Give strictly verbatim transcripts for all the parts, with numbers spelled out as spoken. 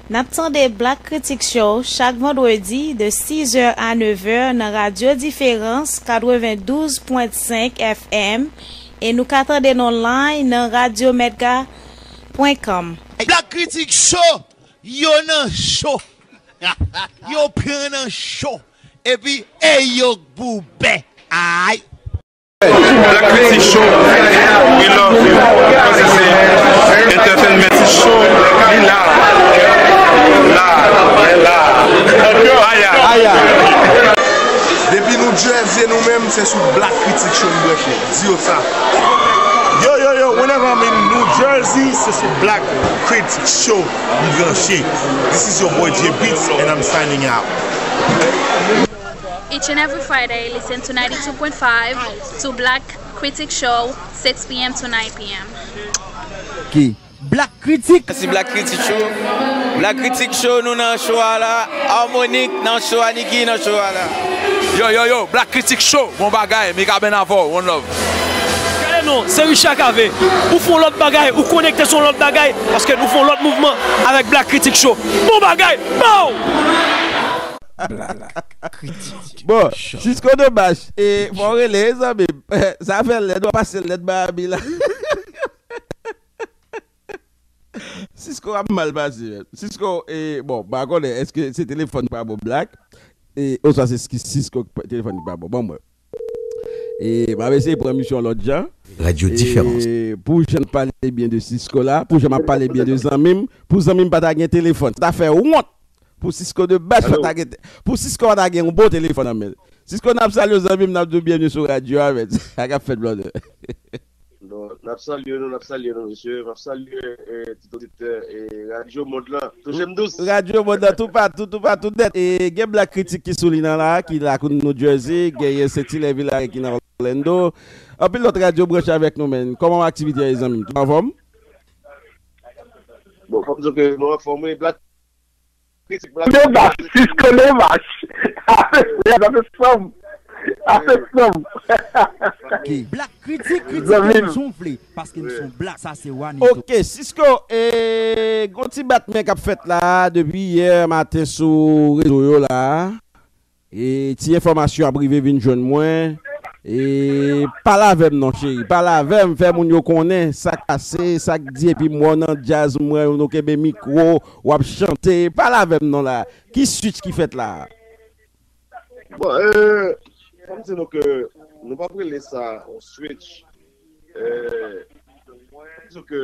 N ap tande Black Critic Show chak vandredi de sis è a nèf è nan Radyo Diferans katrevendouz pwen senk F M e nou ka tande n online nan radyo medga pwen com. Black Critic Show, yo nan cho. Yo pran nan cho. Epi, e yo k boubè. Ay! Black Critic Show, we love you. Paske se entertainment show, li la, la, la. Aya. Aya. Depi New Jersey, nou menm, se sou Black Critic Show n branche. Di yo sa. Yo, yo, yo, whenever I'm in New Jersey, se sou Black Critic Show m branche. This is your boy J Beats, and I'm signing out. Each and every Friday, listen to ninety-two point five to Black Critic Show, six p.m. to nine p.m. Ki? Black Critic. Mèsi Black Critic Show. Black Critic Show, nou nan show a la. Harmonic nan show a, Nicky nan show a la. Yo, yo, yo, Black Critic Show. Bon bagay, Mikaben avè w, one love. Gade non, se Richard Cavé. Ou fè yon lòt bagay, ou konekte sou yon lòt bagay, paske nou fè yon lòt mouvman avèk Black Critic Show. Bon bagay, pow! Black Critic. Bon, Cisco de Bach, e fò w rele, zanmi m. Sa fè lèd, w ap pase lèd ba Abi la. Cisco ap mal pase, menm. Cisco, e, bon, m pa konnen, èske se telefòn ki pa bon Black? E, oswa se Cisco ki pa- telefòn ki pa bon? Bon, mwen. E, m ap eseye pran misyon lòt jan. Radyo Diferans. E, pou jan m pale byen de Cisco la, pou jan m ap pale byen de zanmi m, pou zanmi m pa ta gen telefòn. Sa ta fè wont! Pou Cisco de Bach pa ta gen, pou Cisco pa ta gen yon bon telefòn nan men l. Cisco, n ap salye w, zanmi m, n ap di w byenvni sou radyo a, men. Sa k ap fèt, brother? Non, n ap salye nou, n ap salye nou, mesye. M ap salye, eh, tout oditè, eh, Radyo Mond lan. Touche m dous. Radyo Mond lan, toupatou, toupatou nèt. E gen Black Critic ki sou liy nan la, ki la kou New Jersey, genyen se Ti Lèvi la ki nan Orlando. Anpil lòt radyo branche avèk nou, men. Kòman aktivite a ye, zanmi m? Tout anfòm? Bon, fò m di w ke nou anfòm, wi. Black Critic, Black Critic. Devach, Cisco Devach. Avèk frè, avèk fanm. Avèk fanm. Ok. Black Critic, kritike m si w vle, paske m se yon black, sa se Wanito. Ok, Cisco, e, gon ti batmen k ap fèt la, depi yè maten sou rezo yo la. E ti enfòmasyon ap rive vin jwenn mwen. E pale avè m non, cheri. Pale avè m, fè moun yo konnen sa k pase, sa k di, epi m wè w nan djaz, m wè nou kenbe mikwo, w ap chante. Pale avè m non la. Ki switch ki fèt la? Bon, euh, fò m di nou ke nou p ap rele sa yon switch. Eh, di ke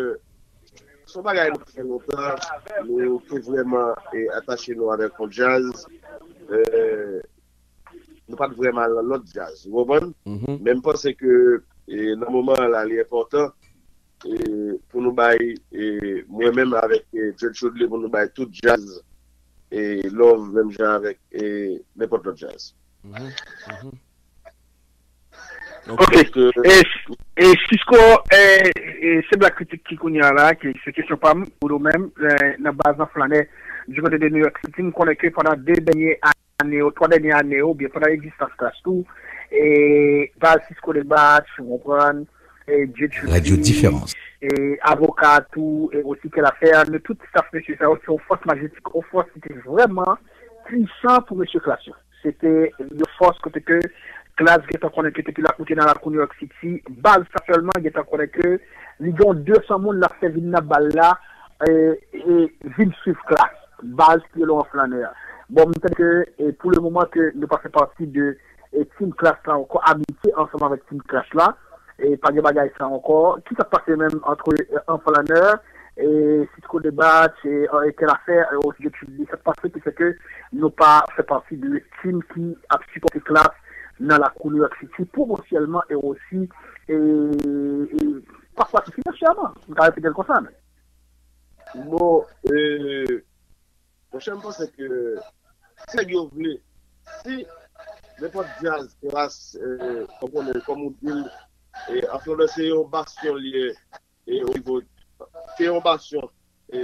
se yon bagay nou fè lontan, nou te vrèman, eh, atache nou avèk yon djaz. Eh, nou pa t vrèman al nan lòt djaz, ou konprann? Mhm. Men m panse ke, eh, nan moman an la, li enpòtan, eh, pou nou bay, eh, mwen menm avèk, eh, Gertrude Lee, pou nou bay tout djaz, eh, love, menm jan avèk, eh, nenpòt lòt djaz. Mhm, mhm. Ok. Donk, euh, e, e Cisco, e, e se Black Critic ki kounye a la, ki se kesyon pa m, pou nou menm, e, nan baz an flannè, du côté de New York City, m konnen ke pandan de dènye ane yo, twa dènye ane yo, oubyen pandan egzistans Klass tou, e baz Cisco Debatch, ou konprann, e Jay Tree, Radyo Diferans, e Avoka tou, e osi Kel Afè, nou tout staff mesye sa yo, se yon fòs majetik, yon fòs ki te vrèman pwisan pou mesye Klass yo. Se te yon fòs kote ke Klass gentan konnen ke depi l ap moute nan lakou New York City, baz sa sèlman gentan konnen ke li gen yon de san moun l ap fè vin nan bal la, e, e vin swiv Klass. Baz ki rele w an flannè a. Bon, m tande ke, e, pou le moman ke nou pa fè pati de, e, Team Klass la ankò, abitye ansanm avèk Team Klass la, e pa gen bagay sa ankò. Kisa k pase menm antre, e, an flannè, e Cisco Debatch, e, e Kel Afè, e osi Jay Tree, sa k pase ki fè ke nou pa fè pati de team ki ap sipòte Klass nan lakou New York City, pwomosyèlman e osi, e, e pafwa tou finansyèman. M ka repete l konsa, men. Bon, e, monchè, m panse ke si nèg yo vle, si nenpòt djaz Klass, e, kòm konnen, kòm ou di l, e, an flannè se yon bastyon li ye, e, o nivo, se yon bastyon, e,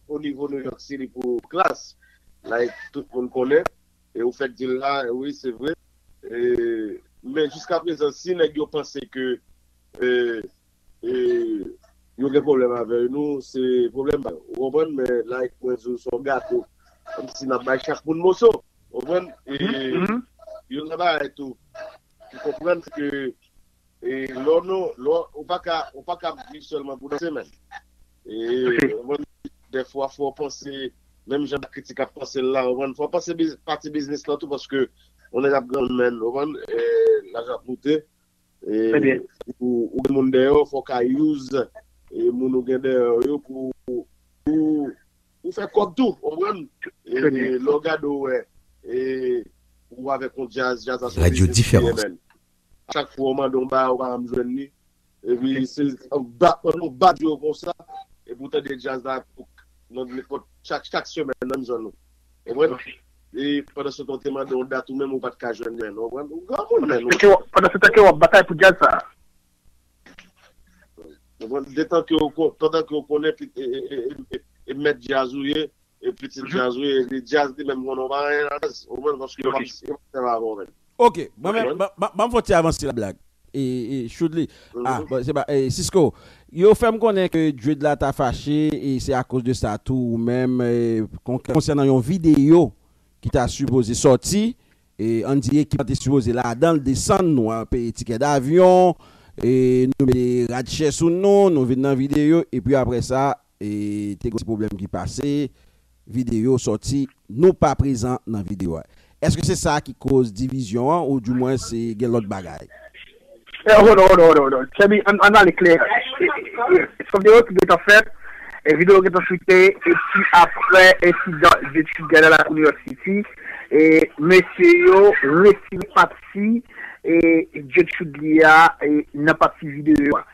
o nivo New York City pou Klass, like, tout moun konnen, e ou fèk di l la, wi, se vre. E, men jiska prezan, si nèg yo panse ke, e, e, yo gen pwoblèm avè nou, se pwoblèm pa yo. Ou konprann? Men, like mwen di w, se yon gato. Kòmsi n ap bay chak moun moso. Ou konprann? E youn nan bagay tou, pou konprann, se ke e lè w, lè w, ou pa ka, ou pa ka ap viv sèlman pou danse, men. E ou konprann, dèfwa, fò w panse, menm jan Black Critic ap panse l la, ou konprann, fò w panse biz- pati biznis lan tou, paske yon nèg ap granmoun, men, ou konprann, e, lajan ap moute. E ou, ou gen moun dèyè w, fò w ka use e moun ou gen dèyè w yo pou, pou, pou fè kòb tou, ou konprann? E lè w gade, w wè, e ou avèk yon djaz, djaz la se yon biznis li ye, men. Chak fwa w mande yon bagay, ou pa janm jwenn li. Epi se bat, pandan w bat yo konsa, epi w tande djaz la nan nenpòt, chak, chak semèn nan zòn ou. Ou konprann? E pandan se tan w te mande yon dat ou menm ou pa t ka jwenn, men. Ou konprann? Ou granmoun, men. Ou Ke w- Pandan se tan ke w ap batay pou djaz sa. Ou konprann? Detan ke w kon- pandan ke w konnen pi- e, e, e, e, e mèt djaz ou ye, e pitit djaz ou ye, e djaz li menm konnen w pa anyen nan djaz. Ou konprann? Paske yo p ap, yo p ap sèvi avè w menm. Ok, mwen menm, ban ban- ban m fè yon ti avanse la, Black. E, e Choudly. Ah, bon, se pa, e, Cisco. Yo fè m konnen ke Dread la ta fache, e se akoz de sa tou, ou menm, e, kon- konsènan yon videyo ki ta sipoze sòti, e ann di ekip lan te sipoze ladan l, desann, nou peye tikè davyon, e nou mete rad chè sou nou, nou vin nan videyo, epi apre sa, e te gen yon ti pwoblèm ki pase, videyo sòti, nou pa prezan nan videyo a. Èske se sa ki koz divizyon an, ou di mwen se gen lòt bagay? Eh, hold on, hold on, hold on, hold on. Chèbi, ann, ann ale klè. E, e, e, se yon videyo ki gentan fèt, e videyo gentan chute, epi apre ensidan Jud Chudley a nan lakou New York City, e mesye yo retire pati, e Jud Chudley a, e nan pati videyo a.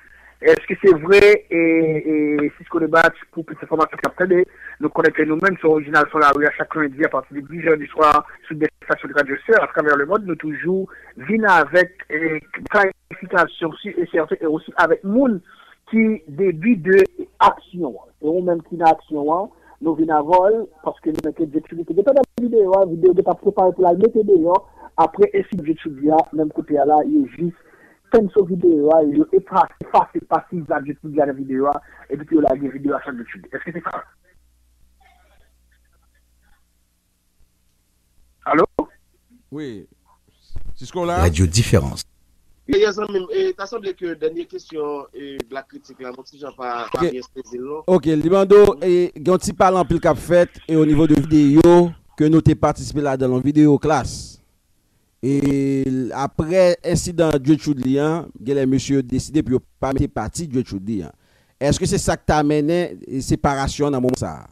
Èske se vre, e, e Cisco Debatch, pou plis enfòmasyon ki ap tande, nou konnen ke nou menm, se orijinal son lari a chak lendi apati de dis è di swa sou de estasyon de radyo sè atravè lemond, nou toujou vin avèk, e, klarifikasyon si e sèten e osi avèk moun ki debi de aksyon an. E ou menm ki nan aksyon an, nou vin avè w, paske nou mete Jud Chudley te gentan nan videyo a, videyo gentan prepare pou l al mete deyò, apre ensidan Jud Chudley a, menm kote a la, yo jis fè n sou videyo a, yo efase, efase pati Jud Chudley a nan videyo a, epi ke yo lage videyo a san Jud Chudley. Èske se sa? Alo? Wi. Cisco la? Radyo Diferans. Ye, ye, zanmi m, e, ta sanble ke dènye kesyon, e, Black Critic la, mwen ti jan pa, pa Ok. byen sezi l, non. Ok, li mande w, e, gen yon ti pale anpil k ap fèt, e o nivo de videyo, ke nou te patisipe ladan l, yon videyo klas. E l- apre ensidan Jud Chudley an, genlè mesye yo deside pou yo pa mete pati Jud Chudley an. Èske se sa k ta mennen, e, separasyon an nan moman sa a?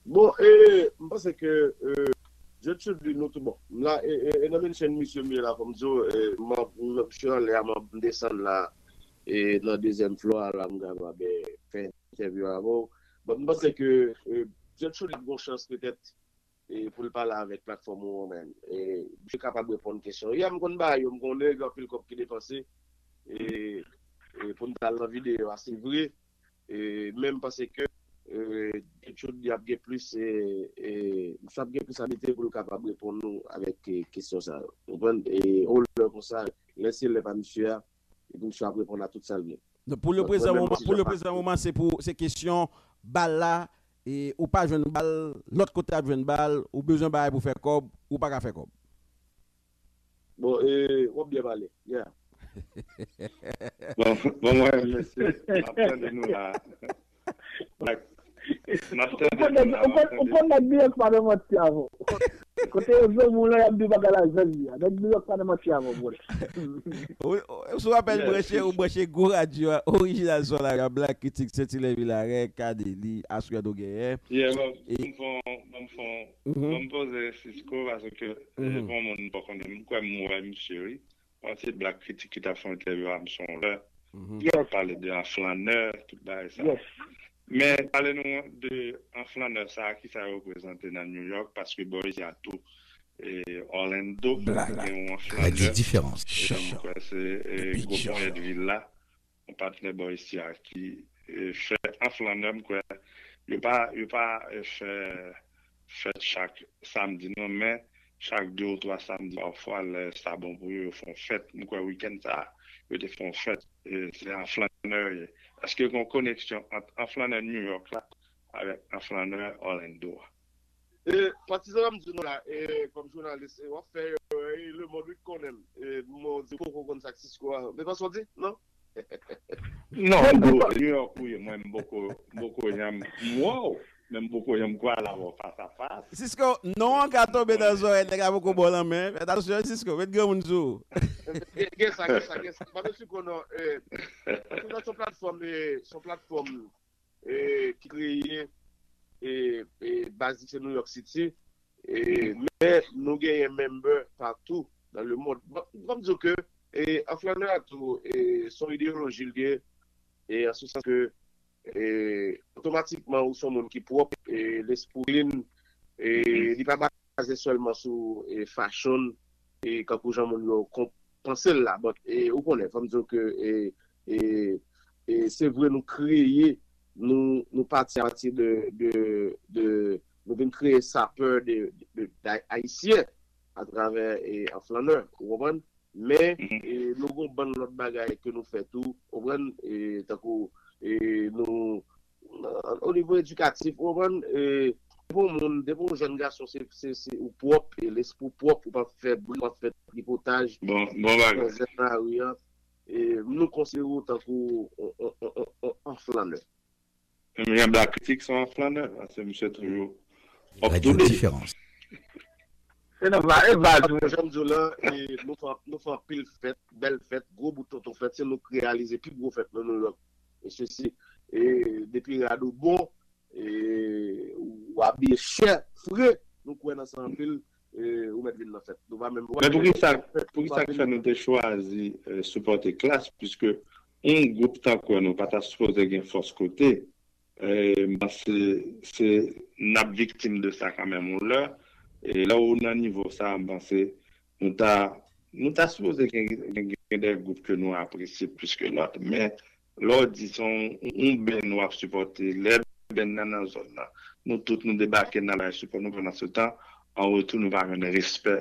Bon, e, m panse ke, e, Jud Chudley, nou tou bon. M la, e, e, e nan mention misye m ye la, fò m di w, e, m ap, m ap, misye anlè a, m ap desann la, e, nan dezyèm flò a la, m kapab, e, fè entèvyou avè w. Bon, m panse ke, e, Jud Chudley ap gon chans petèt, e, pou l pale avèk platfòm ou menm. E, misye kapab reponn kesyon. Yè, m konn ba yo, m konnen gen anpil kòb ki depanse, e, e pou n t al nan videyo a, se vre. E, men m panse ke, e, Jud Chudley ap gen plis, e, e, misye ap gen plis abitye pou l kapab reponn nou avèk, e, kesyon sa yo. Ou konprann? E, yon lè konsa, lè se lè pa misye a, epi misye ap reponn a tout sa l vle. Donk, pou le Donk, prezan mwen menm, moman, si pou le jan pa prezan moman, se pou, se kesyon bal la, e ou pa jwenn bal, lòt kote ap jwenn bal, ou bezwen bagay pou fè kòb, ou pa ka fè kòb. Bon, e, w ap byen pale. Yeah. Bon, bon, mwen, mesye, m ap tande nou la. Like, m ap Ou tande konn nou nèg, la, ou m ap konn, ou tande konn nou. Nèg New York pa nan manti avè w. Kote yo jwenn moun lan, y ap di bagay la jan l ye a. Nèg New York pa nan manti avè w, bro. Ou, ou, si w apèn Yeah, branche, si. ou branche gwo radyo a, orijinal son la, Black Critic, Sentilè Vilarè, Kadeli, aswè nou genyen. Yeah, bon, E m fon, m fon, Mhm. m poze Cisco, paske, eh, Mhm. bon, moun pa konnen, m kwè m wè misye, wi. Bon, se Black Critic ki t ap fè yon entèvyou a m, se yon lè. Mhm. Yes. Pale de an flannè, tout bagay sa. Yes. Men, pale nou de an flannè sa, ki sa yo reprezante nan New York, paske bò isi a tou, e, Orlando, Black. Gen yon an flannè. Radyo Diferans. E m kwè se, e, gwo ponyèt vil la. Yon patnè bò isi a ki, e, fè an flannè, m kwè, yo pa, yo pa, e, fè fèt chak samdi, non, men chak de ou twa samdi, pafwa, lè sa bon pou yo, yo fè yon fèt. M kwè wikenn sa a, yo te fè yon fèt, e, se an flannè yo ye. Èske gen yon koneksyon ant an flannè New York la avèk an flannè Orlando a? E, patizan, m di nou la, e, kòm jounalis, e, w ap fè erè, e, lemonn wi konnen m. E, mwen di poko konn sa k Cisco a. Men pa sa w di, non? Non, m di w, New York ou ye, mwen m poko, m poko janm m wè w, men m poko janm kwè al avè w fas a fas. Cisco, non an ka tonbe nan zòrèy nèg la poko ba w lanmen. Fè atansyon, Cisco, met granmoun sou ou. Gen, gen sa, gen sa, gen sa. Mwen menm si konnen, e, paske nou se yon platfòm, e, se yon platfòm e, ki kreye e, e, baz li se New York City. E, men nou genyen member patou nan le mond. Bon, fò m di w ke e, an flannè a tou, e, se yon ideyoloji l ye, e, an se sans ke e, otomatikman ou se yon moun ki pwòp, e, lespri w clean, e, li pa baze sèlman sou e, fashion, e, kankou jan moun yo kon- panse l la, but e, ou konnen, fò m di w ke e, e, e, se vre nou kreye, nou, nou pati apati de, de, de, nou vin kreye sapè de, de, de ayisyen atravè e, an flannè, ou konprann? Men e, nou gon bann lòt bagay ke nou fè tou, ou konprann? E, tankou e, nou o nivo edikatif, ou konprann? E, depi yon moun, depi yon jèn gason, se, se, se ou pwòp, e lespri w pwòp, ou p ap fè bri, ou p ap fè tripotaj, Bon, bon bagay. nan zèn lari an. E, nou konsidere w tankou on, on, on, on, on, on flannè. Menm jan Black Critic se yon flannè, paske misye toujou up to Radio date. Différence. Se nan va, e va tou. Jan m di w la, e, nou fè, nou fè anpil fèt, bèl fèt, gwo bout tonton fèt, se nou k reyalize pi gwo fèt nan New York. E sesi, e, depi rad ou bon, e, ou abiye chè, fre, nou kwè nan sa anpil, e, ou mèt vin nan fèt. Nou pa menm Men poukisa, poukisa k fè nou te chwazi e, sipòte Klass, piske yon gwoup tankou nou pa ta sipoze gen fòs kote, e, m panse se, n ap viktim de sa kanmenm yon lè. E lè ou nan nivo sa, m panse nou ta, nou ta sipoze gen, gen, gen de gwoup ke nou apresye plis ke lòt. Men lè w di se yon, yon band w ap sipòte, lè band nan nan zòn nan, nou tout nou debake n al bay sipò nou, pandan se tan, an retou nou pa jwenn respè.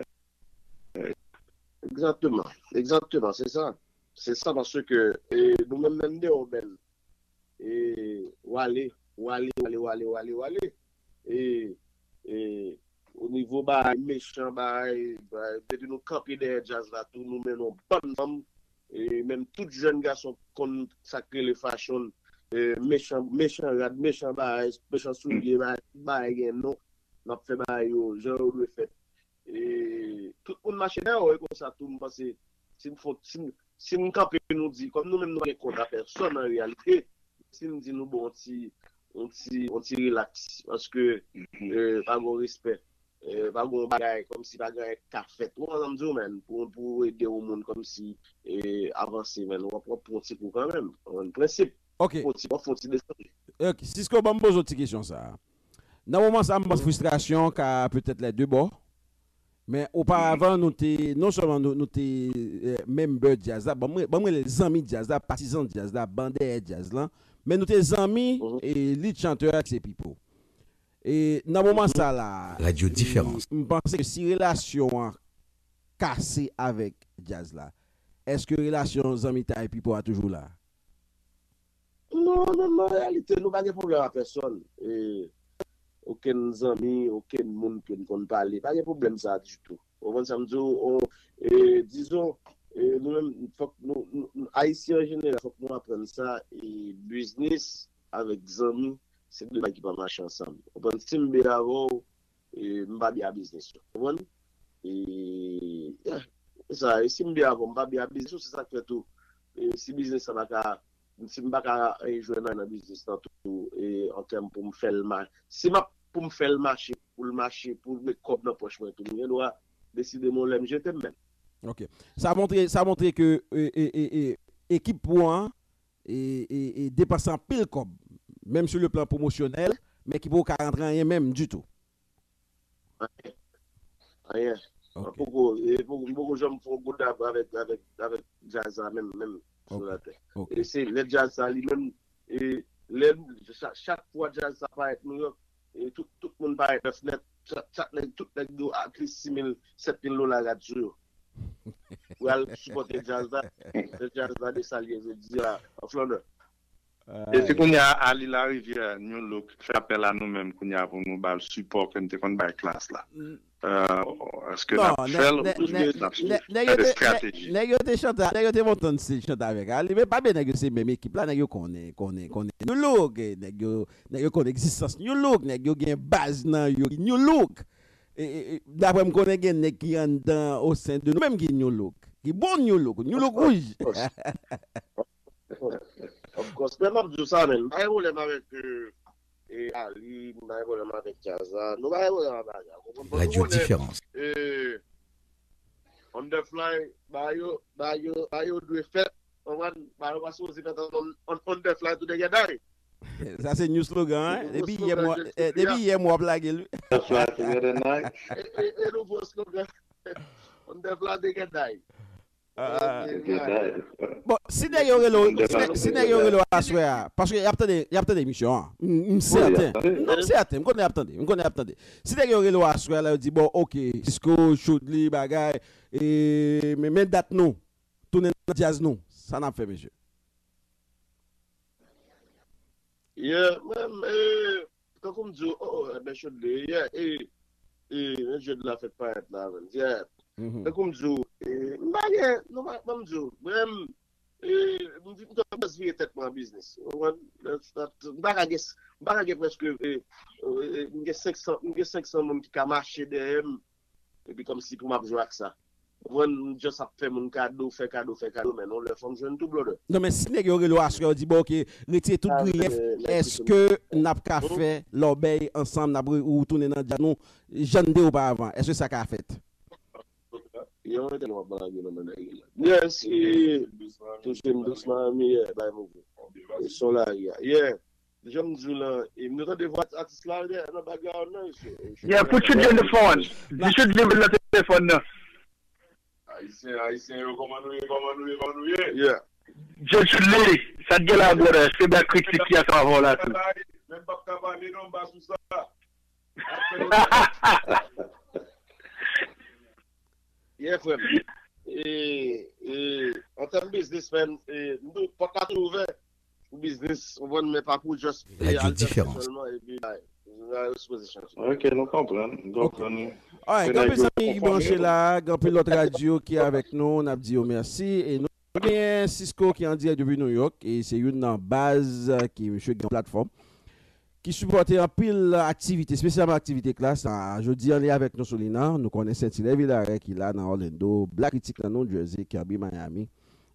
Egzakteman, egzakteman, se sa. Se sa, paske e, nou menm menm de yon band, e, w ale, w ale, w ale, w ale, w ale, w ale. E, e, o nivo bagay mechan, bagay, bagay, depi nou kanpe dèyè djaz la tou, nou mennen yon bann fanm, e, menm tout jèn gason konn sa k rele fashion, e, mechan, mechan rad, mechan bagay, mechan soulye, bagay, bagay gen non, n ap fè bagay yo jan yo dwe fèt. E, tout moun mache dèyè w, e konsa tou, m panse, si m fon, si m, si m kanpe nou di, kòm nou menm nou pa gen kont a pèsòn an reyalite, si m di nou bon, on ti, on ti, on ti relax, paske e, pa gen respè, e, pa gen bagay, kòmsi pa gen anyen k ka fèt. Ou konprann sa m di w, menn, pou, pou ede yon moun kòmsi e, avanse, menn, w ap, w ap pran ti kou kanmenm, w konprann prensip, Ok, w ap fon ti desann. Ok, Cisco, ban m poze w ti kesyon sa. Nan moman sa, m panse fristrasyon ka petèt lè de bò. Men oparavan, nou te, non sèlman nou, nou te e, member djaz la, ban m, ban m rele zanmi djaz la, patizan djaz la, bandè djaz la, men nou te zanmi e, lead chantè a ki se Pipo. E nan moman sa la, Radio Différence. M panse ke si relasyon an kase avèk djaz la, èske relasyon zanmitay Pipo a toujou la? Non, non, non, an reyalite, nou pa gen pwoblèm a pèsòn. E, okenn zanmi, okenn moun ke n konn pale, pa gen pwoblèm sa ditou. Ou konprann sa m di w? E, dizon, e, nou menm, fòk nou, nou, nou, Ayisyen an jeneral, fòk nou aprann sa, e, biznis avèk zanmi, se de bagay ki pa mache ansanm. Ou konprann? Si m byen avè w, e, m pa byen a biznis ou. Konprann? E, yeah, se sa, e si m byen avè w, m pa byen a biznis ou, se sa k fè tou. E, si biznis sa pa ka, si m pa ka e, jwenn anyen nan biznis lan tou, e, an tèm pou m fè l mache. Si m ap pou m fè l mache, pou l mache, pou l met kòb nan pòch mwen tou, m gen dwa deside m yon lè m jete m menm. Ok. Sa montre, sa montre ke e, e, e, e, ekip ou an e, e, e depanse anpil kòb, menm sou le plan pwomosyonèl, men ki poko ka rantre anyen menm ditou. Anyen. Anyen. Ok. Poko, e poko, m poko janm fè yon goud avèk, avèk, avèk djaz la menm, menm sou Ok. latè. Ok. E se lè djaz sa li menm, e lè chak, chak fwa djaz sa parèt New York, e tout, tout moun parèt nèf nèt, chak, chak nèg, tout nèg yo at least sis mil, sèt mil dola rad sou yo. pral sipòte djaz la. Se djaz la de sa l ye jodi a an Flandè. E si kounye a Ali Larivière, New Look, fè apèl a nou menm kounye a pou nou ba l sipò ke n te konn bay Klass la. Èske n ap fè l oubyen n ap fè estrateji? Nèg yo te chante, nèg yo te monte yon stage chante avèk Ali, men pa byen nèg yo se menm ekip la, nèg yo konnen, konnen, konnen New Look, nèg yo, nèg yo konnen egzistans New Look, nèg yo gen baz nan yo New Look. Daprè m konnen gen nèg ki anndan o sen de nou menm ki New Look, ki bon New Look, New Look wouj. Of course, men m ap di w sa, men m pa gen pwoblèm avèk e Ali, m pa gen pwoblèm avèk djaz la, nou pa gen pwoblèm avèk bagay. Ou konprann? Radyo Diferans. On the fly, ba yo, ba yo, ba yo dwe fèt. Konprann? Ba yo pa sipoze fèt on, on, on the fly today get die. Sa se new slogan, hein? Depi yè m, depi yè m w ap lage l. On the fly today get die. E, e, e nouvo slogan. On the fly today get die. Bon, si nèg yo rele w, si nèg yo rele w aswè a, paske y ap tande, y ap tande emisyon an. M sèten, m sèten, m konnen y ap tande, m konnen y ap tande. Si nèg yo rele w aswè a la, yo di, bon, oke, Sisqo, Choudly, bagay, men, men dat nou, tounen nan djaz nou, sa n ap fè, mesye? Yeah, mwen, eh, tankou m di w, oh, oh, ebyen Choudly, yeah, eh, eh, men Choudly la fèk parèt la, man, yeah. Tankou m di w, eh, m pa gen, non, ban m di w, mwen, eh, m di, m te baz vire tèt mwen an biznis, ou konprann? M pa ka gen, m pa ka gen prèske, eh, eh, m gen senk san, m gen senk san moun ki ka mache dèyè m, epi kòmsi pou m ap jwe ak sa. Ou konprann, m just ap fè moun kado, fè kado, fè kado, men yon lè fò m jwenn tou, brother. Non, men si nèg yo rele w aswè, yo di, bon, oke, retire tout griyèf, èske n ap ka fè lòbèy ansanm, n ap re, ou tounen nan djaz nou, jan n te oparavan, èske sa ka fèt? Yon entèl w ap lage nan men nèg la. Yes, e, touche m dousman, mi, yeah, bay move. E son lari a. Yeah. Jan m di w lan, e, nou tande vwa atis la nan background nan, mesye. Yeah, put Choudly in the phone. Di Choudly vin nan telefòn nan. Ayisyen, Ayisyen yo, kòman nou ye, kòman nou ye, kòman nou ye? Yeah. J Choudly, sa t gen la, brother? Èske Black Critic ki ansanm avè w la tou? Men m p ap ka pale non, m pa sou sa. Yeah, frè m. E, e, an tèm biznis, man, e, nou, pòt la toujou ouvè pou biznis, ou konprann, men pa pou just e, al chèche sèlman, epi bay. Sa yo sipoze chanje. Ok, nou konprann, nou konprann. Alright, gen anpil zanmi ki branche la, gen anpil lòt radyo ki avèk nou, n ap di yo mèsi. E nou genyen Sisqo ki an dirèk depi New York, e se youn nan baz ki, mesye, gen yon platfòm ki sipòte anpil aktivite, espesyalman aktivite Klass. Jodi a, li avèk nou sou liy nan. Nou konnen Saint Hilaire Villaret ki la nan Orlando, Black Critic nan New Jersey, Kirby Miami,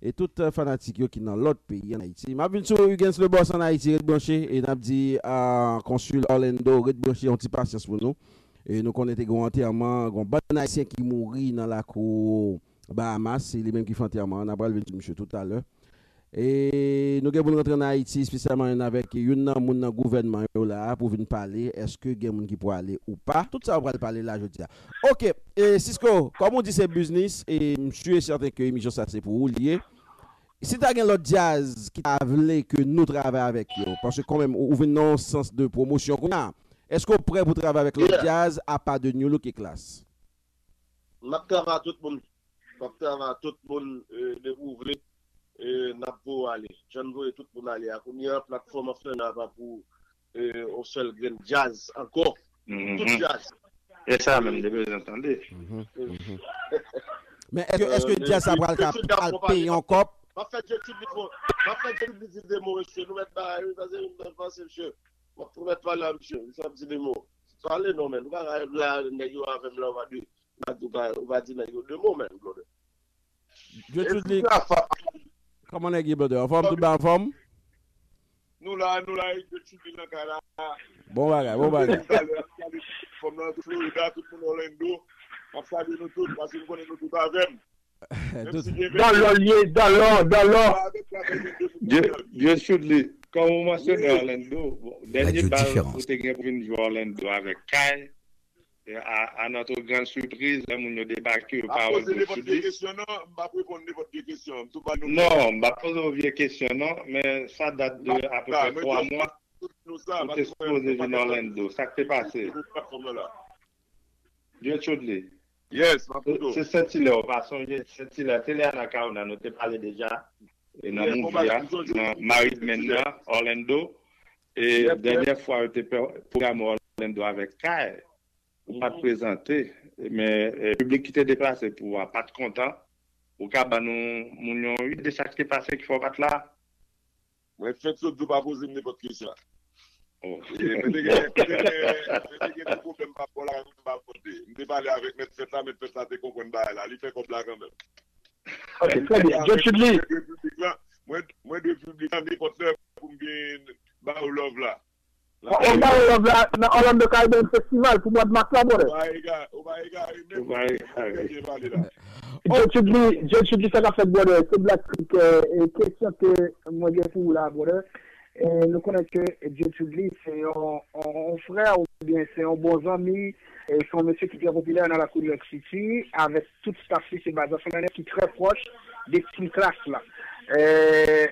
e tout fanatik yo ki nan lòt peyi ann Ayiti. M ap vin sou Huguens Le Boss ann Ayiti, ret branche, e n ap di a Konsil Orlando, ret branche, yon ti pasyans pou nou. E nou konnen te gen yon antèman, gen yon bann Ayisyen ki mouri nan lakou Bahamas, se li menm ki fè antèman an, n ap pral vin sou misye toutalè. E nou gen pou n rantre ann Ayiti, espesyalman avèk youn nan moun nan gouvènman yo la a, pou vin pale, èske gen moun ki pwale ou pa. Tout sa yo pral pale la jodi a. Ok, e Sisqo, kòm ou di se biznis, e m si e sèten ke emisyon sa se pou ou li ye. Si ta gen lòt djaz ki ta vle ke nou travay avèk yo, paske kanmenm ou, ou vin nan yon sans de pwomosyon kounye a, èske w prè pou travay avèk lòt djaz apa de New Look e Klass? M ap travay ak tout moun. M ap travay ak tout moun, e, depi w vle, e, n ap voye w ale. Jan n voye tout moun ale a kounye a, platfòm an fè la pa pou e, yon sèl grenn djaz ankò. Tout djaz. E sa menm, m te bezwen tande. Men èske, èske djaz sa pral ka, pral peye yon kòb? M ap fè J Tube li fò. M ap fè J Tube li di de mo, mesye. Nou mèt bagay, wi, pase, nou mèt pase, mesye. M ap, nou mèt pale a misye. Misye ap di de mo. Pale non, men. Ou pa ka la, nèg yo avè m la, ou pa di, ou pa di, ou pa di nèg yo de mo, men, brother. J Tube li. Kòman nèg ye, brother? Anfòm, tout bagay anfòm? Nou la, nou la, J Tube li nan kay la. Bon bagay, bon bagay. Fòm nan Florida, tout moun Orlando. M ap salye nou tout, paske m konnen nou tout avè m. Dòlò l ye, dòlò, dòlò. J Tube li, kòm ou mansyone Orlando, bon, dènye bal ou te gen pou vin jwe Orlando avèk Kay, E, à, à notre grande surprise, lè moun yo debake, yo pa wè J Tube li. M ap poze nenpòt de kesyon, non? M p ap reponn nenpòt de kesyon. M tou ba nou. Non, m p ap poze w vye kesyon, non, men sa dat de apeprè twa mwa. Ou te sipoze vin Orlando. Sa k te pase? J Tube li. Yes, m ap koute w. Se Sent Ilè, ou pa sonje Sent Ilè, se Lè Anacaona, nou te pale deja, e nan movie a, nan Married Men nan, Orlando. E dènyè fwa yo te pwograme Orlando avèk Kay, ou pa t prezante, men e, piblik ki te deplase pou a pa t kontan. Ou ka ban nou moun yon ide de sa k te pase ki fè w pa t la? Mwen fèt sot di w pa poze m nenpòt kesyon. Oh. E, mwen te gen, mwen te gen, mwen te gen de pwoblèm pa bò la, mwen pa pote. Mwen te pale avèk mèt fèt la, mèt fèt la te konprann bagay la. Li fè kòb la kanmenm. Ok, trè byen. Gertrude Lee. Mwen dwe piblik la, mwen, mwen dwe piblik la nenpòt lè pou m vin ba yo love la. Ou ba yo love la nan Orlando Caribbean Festival pou mwa mas la, brother. Ou pa egare, ou pa egare menm. Ou pa egare. Trè byen pale la. Gertrude Lee, Gertrude Lee, sa k ap fèt, brother? Se Black Critic, e, e, kesyon ke mwen gen pou ou la, brother. E, nou konnen ke Gertrude Lee se yon, yon, yon frè oubyen se yon bon zanmi, e, se yon mesye ki trè popilè nan lakou New York City, avèk tout staff li, se Baza Fernandez ki trè pwòch de Team Klass la. E,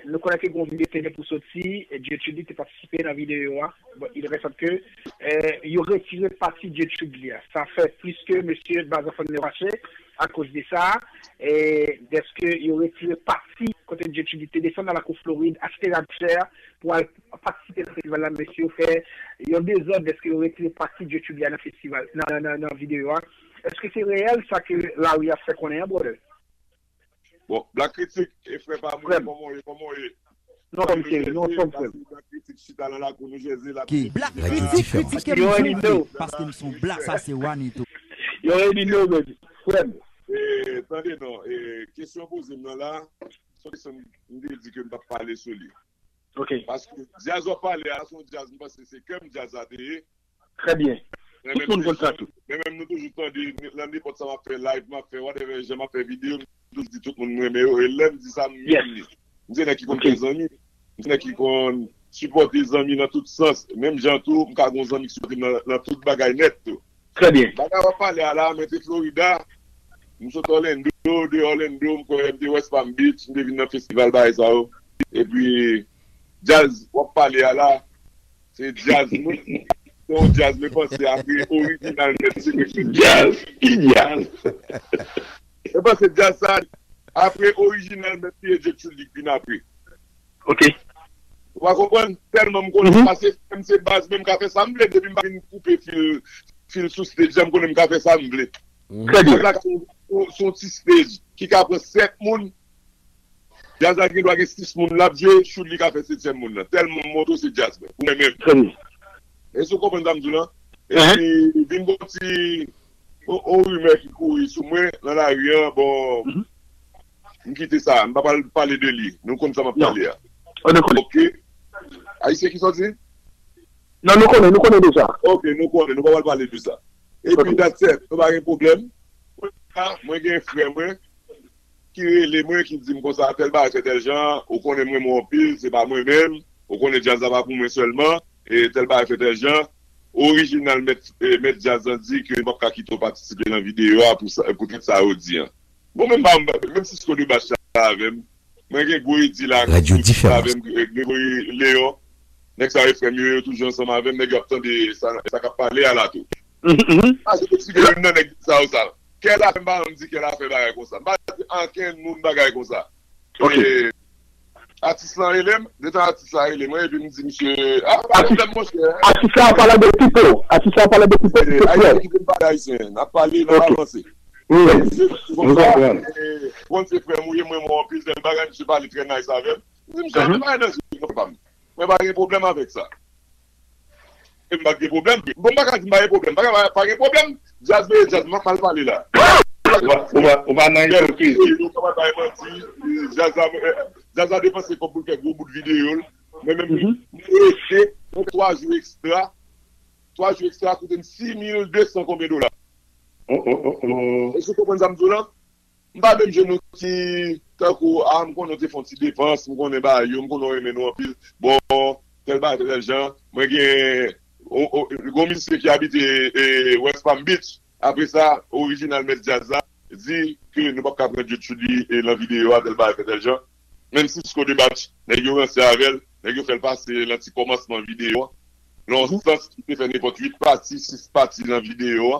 nou konnen ke gon videyo te gen pou soti, e, Gertrude Lee te patisipe nan videyo a. Bon, il reste que, e, yo retire pati Gertrude Lee a. Sa fè plis ke mesye Baza Fernandez fache akoz de sa, e, dèske yo retire pati kote Gertrude Lee te desann nan lakou Florid, achte rad chè pou al patisipe nan festival la, mesye yo fè yon dezòd dèske yo retire pati Gertrude Lee a nan festival, nan, nan, nan, nan videyo a. Èske se reyèl sa ke lari a fè konnen an, brother? Bon, Black Critic, e frè pa mwen, kòman w ye, kòman w ye? Non, anfòm, cheri, non, anfòm, frè m. Black Critic chita nan lakou New Jersey la. Ki? Black Critic kritike m, paske m se yon black, sa se Juanito. You already know, baby. Frè m. E, tande non, e, kesyon poze m nan la, se yon kesyon m te di ke m p ap pale sou li. Ok. Paske djaz w ap pale a, se yon djaz, m panse se kè m djaz la te ye. Trè byen. Tout moun konn sa tou. Men menm nou toujou tande, nan nenpòt sa m ap fè live, m ap fè whatever, jan m ap fè videyo, m toujou di tout moun m renmen yo, e lè m di sa, m mean li. M se nèg ki konn fè zanmi, m se nèk ki konn sipòte zanmi nan tout sans, menm jan tou, m ka gon zanmi ki sipòte m nan, nan tout bagay nèt tou. Trè byen. Bagay w ap pale a la, mwen te Florida, m sot Orlando, de Orlando, m kwè m te West Palm Beach, m te vin nan festival bagay sa yo. Epi, djaz w ap pale a la, se djaz mwen, se yon djaz mwen panse apre orijinal mèt se Gertrude Lee. Djaz, ki djaz? Mwen panse djaz sa, apre orijinal mèt se Gertrude Lee k vin apre. Ok. Ou pa konprann? Tèlman m konnen, paske m se baz, men m ka fè sa m vle, depi m pa vin koupe fil, fil sou stage la, m konnen m ka fè sa m vle. Trè byen. Djaz la se yon, se yon ti stage ki ka pran sèt moun. Djaz la gen dwa gen sis moun l ap jwe, Chudly ka fè setyèm moun nan. Tèlman m montre w se djaz mwen. Ou menm menm. Trè byen. Èske w konprann sa m di w lan? Epi, vin gon ti, on, on rimè ki kouri sou mwen nan lari an, bon, m kite sa, m pa pral pale de li. Nou konn sa m ap pale a. Oh, nou konnen. Ok. Ayisyen ki sòti? Non, nou konnen, nou konnen deja. Ok, nou konnen, nou pa pral pale de sa. Epi, that's it, nou pa gen pwoblèm. Mwen gen frè mwen ki rele mwen, ki di m konsa, tèl bagay fè tèl jan, ou konnen m renmen w anpil, se pa mwen menm, ou konnen djaz la pa pou mwen sèlman, e tèl bagay fè tèl jan. Orijinal mèt, e, mèt djaz lan di ke m p ap ka kite w patisipe nan videyo a pou sa, poutèt sa yo di an. Bon, menm pa, menm si Sisco de Bach la avè m, mwen gen gwo Edi la, Radyo Diferans. Avè m, Gregory Leon. Nèg sa yo frè m yo, yo toujou ansanm avè m, nèg yo ap tande sa, sa k ap pale a la tou. Mhm, mhm. A, se eksplike youn nan nèg sa yo sa. Kè la fè m pa janm di kè la fè bagay konsa. M pa di ankenn moun bagay konsa. Ok. E, atis lan rele m, detan atis la rele mwen, epi m di misye, a, pa pwoblèm, monchè. Atis la pale de Pipo. Atis la pale de Pipo. E, Ayisyen ki vin pale ayisyen. N ap pale, n ap avanse. Wi, m konprann. Bon, se frè m ou ye, mwen, mwen, anpil tèl bagay, misye pale trè nice avè m. M di, misye, pa nan je, non, pa m. Mwen pa gen pwoblèm avèk sa. E m pa gen pwoblèm. Bon, m pa ka di m pa gen pwoblèm. Pa, pa, pa gen pwoblèm. Djaz, men djaz, m ap mal pale la. Ou pa, ou pa, ou pa nan ipokrizi. Ou pa bay manti. Djaz la, djaz la depanse kòb pou l fè gwo bout videyo l. Mwen menm, m rete, mwen twa jou ekstra. Twa jou ekstra koute m sis mil de san konbyen dola. Oh, oh, oh, oh. Èske w konprann sa m di w lan? M pa menm jwenn yon ti, tankou, a, m konnen w te fè yon ti depans, m konnen bagay yo, m konnen w renmen nou anpil. Bon, tèl bagay, tèl jan, mwen gen, o, o, gon mizisyen ki abite, e, West Palm Beach. Apre sa, orijinal mèt djaz la di ke nou p ap ka pran Djodjouly, e, nan videyo a, tèl bagay, fè tèl jan. Menm si Sisco de Batch, nèg yo ranse avè l, nèg yo fè l pase nan ti kòmansman videyo a. Nan yon sans ki te fè nenpòt uit pati, sis pati nan videyo a.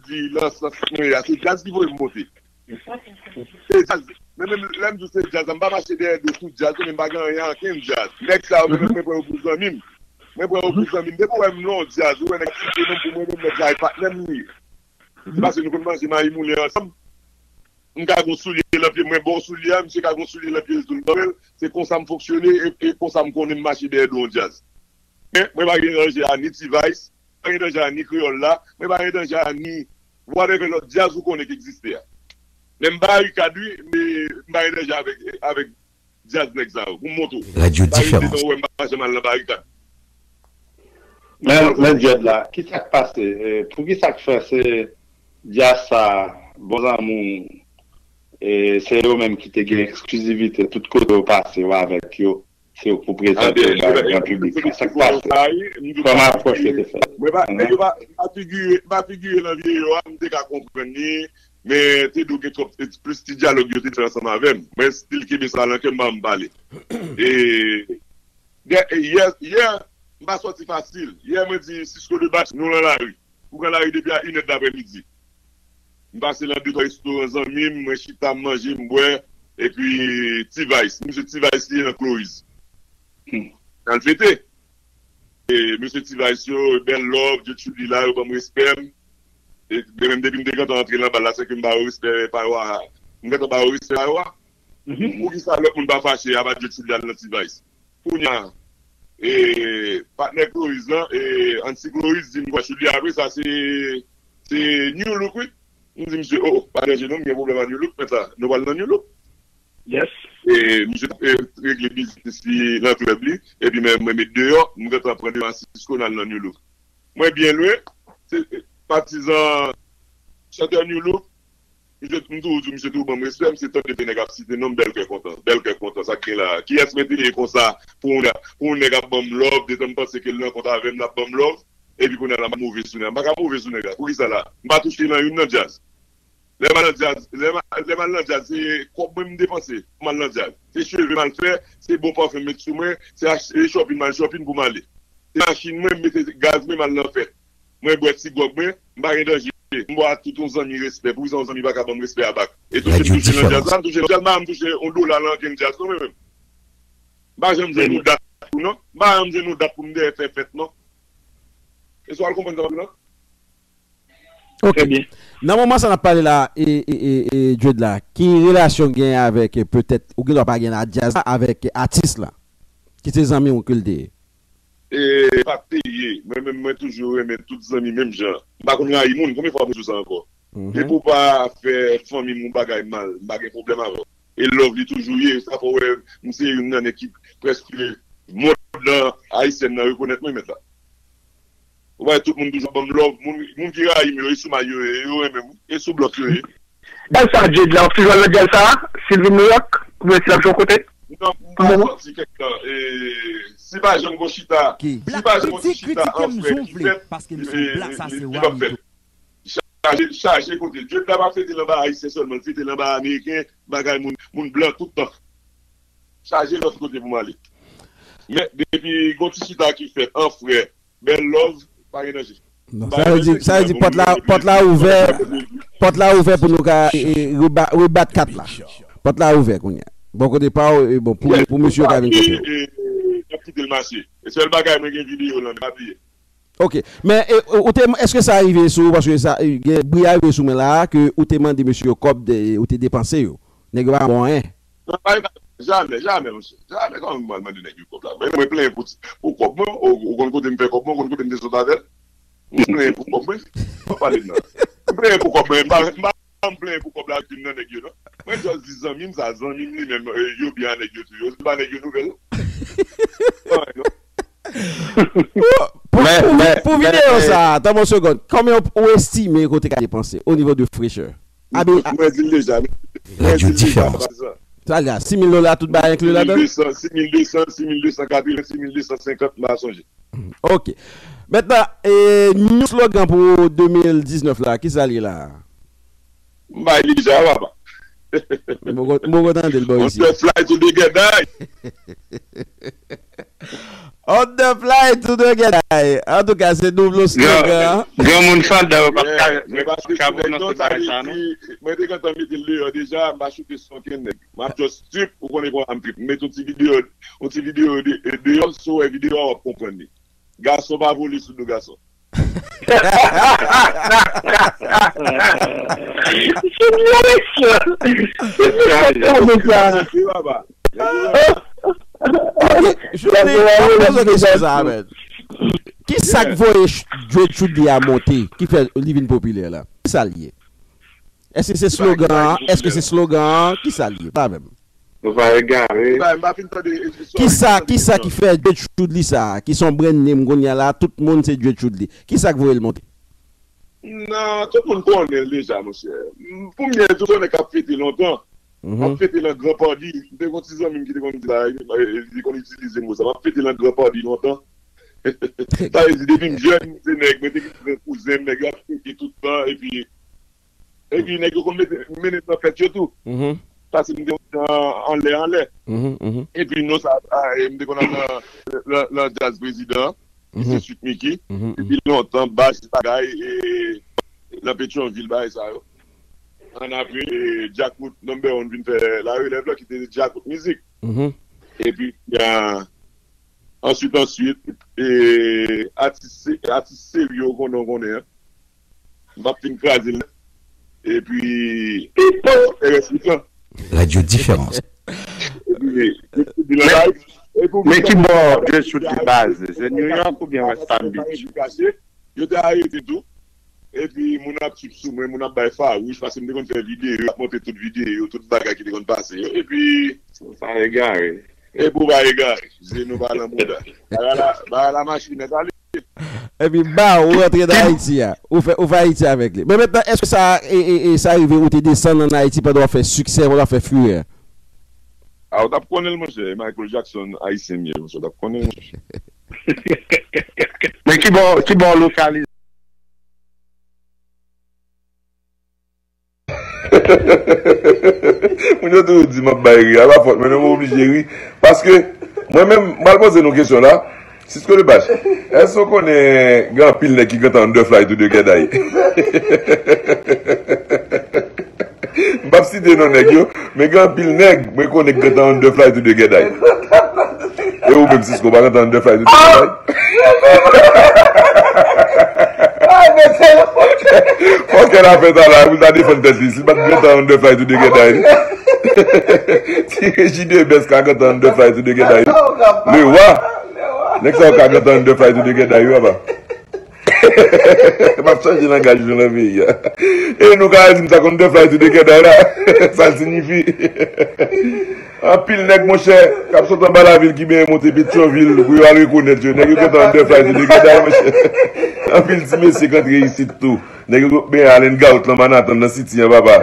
di nan sans mwen a, se djaz ki voye m monte. Se djaz. Men menm lè m di w se djaz la, m pa mache dèyè do tout djaz, men m pa gen anyen ak ankenn djaz. Nèg sa yo, men mwen pran yo pou zanmi m. Mwen pran yo pou zanmi m. Depi w wè m nan yon djaz, ou wè nèg ap site non m pou mwen, men nèg sa e patnè m li ye. Se paske nou konn manje mayi moulen ansanm. M ka gen yon soulye nan pye mwen, bon soulye a, misye ka gen yon soulye nan pye l tou, l ban mwen l. Se konsa m fonksyone e, e konsa m konnen m mache dèyè do yon djaz. Men, mwen pa gen danje a ni T-Vice, mwen pa gen danje a ni Kreyòl la, mwen pa gen danje a ni whatever lòt djaz ou konnen ki egziste a. Men m barikad wi, men m pa gen danje avèk, avèk djaz nèg sa yo, pou m montre w. Radyo Diferans. Ou wè m pa janm al nan barikad. Men, men Djed la, ki sa k pase? Eh, pou ki sa k fè se djaz sa, bon zanmi w, eh, se yo menm ki te gen eksklizivite tout kote w pase w avèk yo, se yo k pou prezante w bay gran piblik la. Sa k pase? Kòman apwòch yo te fèt? Mwen pa, nèg yo pa, pa figire, pa figire nan videyo a, m te ka konprann li, men te dwe gen twòp, plis ti dyalòg yo te fè ansanm avè m. Mwen still kenbe sa nan kè m, m pa janm pale. E, yè, yè, yè, m pa sòti fasil. Yè, mwen di, Cisco de Batch, nou nan lari. M pran lari depi a inè daprèmidi. M pase nan de twa restoran zanmi m, mwen chita, m manje, m bwè, epi T-Vice. Misye T-Vice li ye nan Cloris. N al fete. E, mesye T-Vice yo, bèl love, Djed Chouly la, yo ban m respè m. E, de menm depi m te gentan antre nan bal la, se ke m ba yo respè pa yo a. M gentan ba yo respè pa yo a. Poukisa lòt moun pa fache, apa Djed Chouly al nan T-Vice? Kounye a, e, patnè Cloris lan, e, anti Cloris di m kwa Chouly apre sa, se, se New Look, wi. M di misye, o, o, pa danje non, m gen pwoblèm ak New Look, men sa, nou pral nan New Look. Yes. E, misye t ap, e, regle biznis li nan klèb li, epi men mwen met deyò, m gentan pran deyò a Cisco, n al nan New Look. Mwen byen lwen, se, e, patizan chantè New Look, misye, m toujou di w, misye toujou ban m respè, misye tande de nèg ap site non m, bèl kè kontan, bèl kè kontan, sa k gen la a? Kiyès mete li konsa pou yon, pou yon nèg ap ban m love, detan m panse ke l nan kont avè m, l ap ban m love, epi kounye a la m ap move sou nèg la? M pa ka move sou nèg la, poukisa la? M pa touche nan youn nan djaz. Lè m al nan djaz, lè m, lè m al nan djaz, se kòb mwen m depanse pou m al nan djaz. Se cheve m al fè, se bon pafen m met sou mwen, se achte, se shopping m al shopping pou m ale. Se machin mwen, m mete gaz mwen, m al nan fèt. Mwen bwè ti gwòg mwen, m pa gen danje. M ba tout yon zanmi respè. Poukisa yon zanmi pa ka ban m respè a bak? E touche m touche nan djaz la, m touche nan djaz, m pa janm touche yon dola nan ankenn djaz non mwen menm. M pa janm jwenn yon dat pou non. M pa janm jwenn yon dat pou m dèyè fè fèt non. Èske w al konprann sa m ap di w lan? Ok. Nan moman sa n ap pale la, e, e, e, e Djed la, ki relasyon w gen avèk, e, petèt, ou gen dwa pa gen nan djaz la, avèk atis la, ki se zanmi w ke l te ye? E pa t te ye. Mwen menm, mwen toujou renmen tout zanmi menm jan. M pa konn rayi moun. Konbyen fwa mwen di w sa ankò? Depi w pa fè fanmi m yon bagay mal, m pa gen pwoblèm avè w. E love li toujou ye. Sa fè w wè m se youn nan nèg ki prèske mond lan ayisyèn nan rekonèt mwen mèt la. Ou wè tout moun toujou ban m love. Moun, moun ki rayi m yo, e sou may yo ye, yo renmen m. E sou blòk yo ye. Dèl sa, Jade la, w ap toujou al nan dèl sa a? Si l vin Nouyòk, oubyen si l ap jwe yon kote? Non, m pa sòti kèk tan. E, si pa janm gon chita, si pa janm gon ti chita an frè ki fèt, li p ap fèt. Chaje, chaje kote. Jade la pa fete l anba ayisyen sèlman, l fete l anba ameriken, bagay moun, moun blan tout tan. Chaje lòt kote pou m ale. Men, depi gon ti chita ki fèt an frè, bèl love, pa gen danje. Non, sa vle di, sa vle di pòt la, pòt la ouvè, pòt la ouvè pou nou ka, e, e, reba-, rebat kat la. Pòt la ouvè kounye a. Bò kote pa w, e, bon, pou, pou mesye yo ka vin kote w. E, e, n ap kite l mache. E sèl bagay, mwen gen videyo l, pa bliye. Ok. Men, e, ou te, èske sa rive sou ou, paske sa, e, gen bri a rive sou mwen la, ke ou te mande mesye yo kòb, de, ou te depanse yo? Nèg yo pa bon anyen. Non, pa, jamè, jamè, monchè. Jamè, kòman m al mande nèg yo kòb la? Mwen, mwen plenyen pou, pou kòb mwen. Ou, ou konn kote m fè kòb mwen, ou konn kote m te sot avè l. M plenyen pou kòb mwen. Pa pale m nan. M plenyen pou kòb mwen. M pa, m pa, m plenyen pou kòb la, youn nan nèg yo, non. Mwen just di zanmi m sa, zanmi m li menm, e, yo byen a nèg yo tou. Yo, se pa nèg yo nouvèl. Anyen, non. Pou, pou, pou, pou videyo sa, tann yon segond, konbyen ou, ou estime ke w te ka depanse o nivo de frechè? Mwen di l deja. Mwen di l deja, pa sa. Sa l la, sis mil dola, tout bagay enkli ladan? Sis mil de san, sis mil de san, sis mil de san katreven, sis mil de san senkant, m pa sonje. Ok. Mentnan, e, new slogan pou de mil diznèf la, kisa l ye la? M bay li deja, papa. M poko, m poko tande l bò isi. On the fly to the Gèday. On the fly to the Gèday. Antouka, se nouvo slogan an. Granmoun san dan yo pa ka, pa ka pwononse bagay sa, non. Mwen te gentan mete l deyò deja, m pa choute sou okenn nèg. M ap just trip, ou konnen kòman m trip. M mete yon ti videyo, yon ti videyo de, de, deyò, si w wè videyo a, w ap konprann li. Gason pa vole sou do gason. Se byen, mesye. Se byen, mesye. Ok, Johnny, mwen poze w kesyon sa a, men. Kisa k voye ch-, Dread Chudi a monte, ki fè li vin popilè la? Kisa l ye? Èske se slogan an? Èske se slogan an? Kisa l ye? Pa menm. Nou pa egare. M pa, m pa fin tande, e, e, sorry, kisa, m pa tande kisa ki fè Dread Chudi sa, ki se yon brand name kounye a la, tout moun se Dread Chudi. Kisa k voye l monte? Non, tout moun konnen l deja, monchè. M, pou m byen di w, se yon nèg k ap fete lontan. M ap fete nan Gran Padi. M te gon ti zanmi m ki te konn di la, e, e, li konn itilize mo sa. M ap fete nan Gran Padi lontan. Sa vle di, depi m jèn, se nèg, mwen te gen kouzen m, nèg yo ap fete tout tan, epi Epi nèg yo konn mete, mennen m nan fèt yo tou. Paske m te an, anlè, anlè. Epi non sa, a, e, m te konn al nan, nan, nan djaz prezidan, ki se Sweet Micky. Depi lontan, bas bagay, e, nan Petyonvil, bagay sa yo. Annapre, e, Djakout number one vin fè larelèv la, ki te Djakout Mizik. Epi, a, answit, answit, e, atis se-, atis serye w konnen, w konnen an. M ap fin kraze l nèt. Epi, e rès li pran. Radio Différence. Epi, epi, epi, men, men ki bò Dread Chudi baze? Se New York oubyen West Palm Beach? Yo te arete tou. Epi, moun ap trip sou mwen, moun ap bay fawouch, paske m te konn fè videyo, ap montre tout videyo, tout bagay ki te konn pase yo. Epi, pa egare. Epi w pa egare. Je nou pa nan mouda. Bagay la, bagay la mache nèt ale. Epi ba, ou rantre nan Ayiti a. Ou fè, ou fè Ayiti avèk li. Men mentnan, èske sa, e, e, e, sa rive ou te desann ann Ayiti pandan w ap fè siksè, pandan w ap fè furè? A, ou t ap konnen l, monchè. Michael Jackson ayisyen m ye, monchè. Ou t ap konnen l, monchè. Men ki bò, ki bò w lokalize? Moun yo toujou di m ap bay ri, a pa fòt mwen non, mwen oblije ri. Paske, mwen menm, m pral poze nou kesyon la. Cisco Lepage, èske w konnen gen anpil nèg ki gentan underfly to the Gèday? M p ap site non nèg yo, men gen anpil nèg mwen konnen ki gentan underfly to the Gèday. E ou menm, Cisco, pa gentan underfly to the Gèday? Fòkè la fè sa la, pou l ta defann tèt li. Si l pa t gentan underfly to the Gèday, li. Ti Reji Debès ka gentan underfly to the Gèday, li. Le roi. Nèg sa yo ka gentan underfly to the ghetto yo, apa. M ap chanje langaj nou nan peyi a. E nou ka di m sa konn underfly to the ghetto la. Sa l siyifi. Anpil nèg, monchè, k ap sot anba lavil ki benyen monte Petyonvil pou yo al rekonèt yo. Nèg yo gentan underfly to the ghetto, monchè. Anpil ti mesye k antre isit tou. Nèg yo benyen al hang out lan Manhattan nan City an, papa.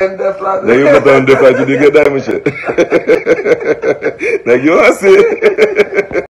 Nèg yo gentan underfly to the ghetto, monchè. Nèg yo ranse.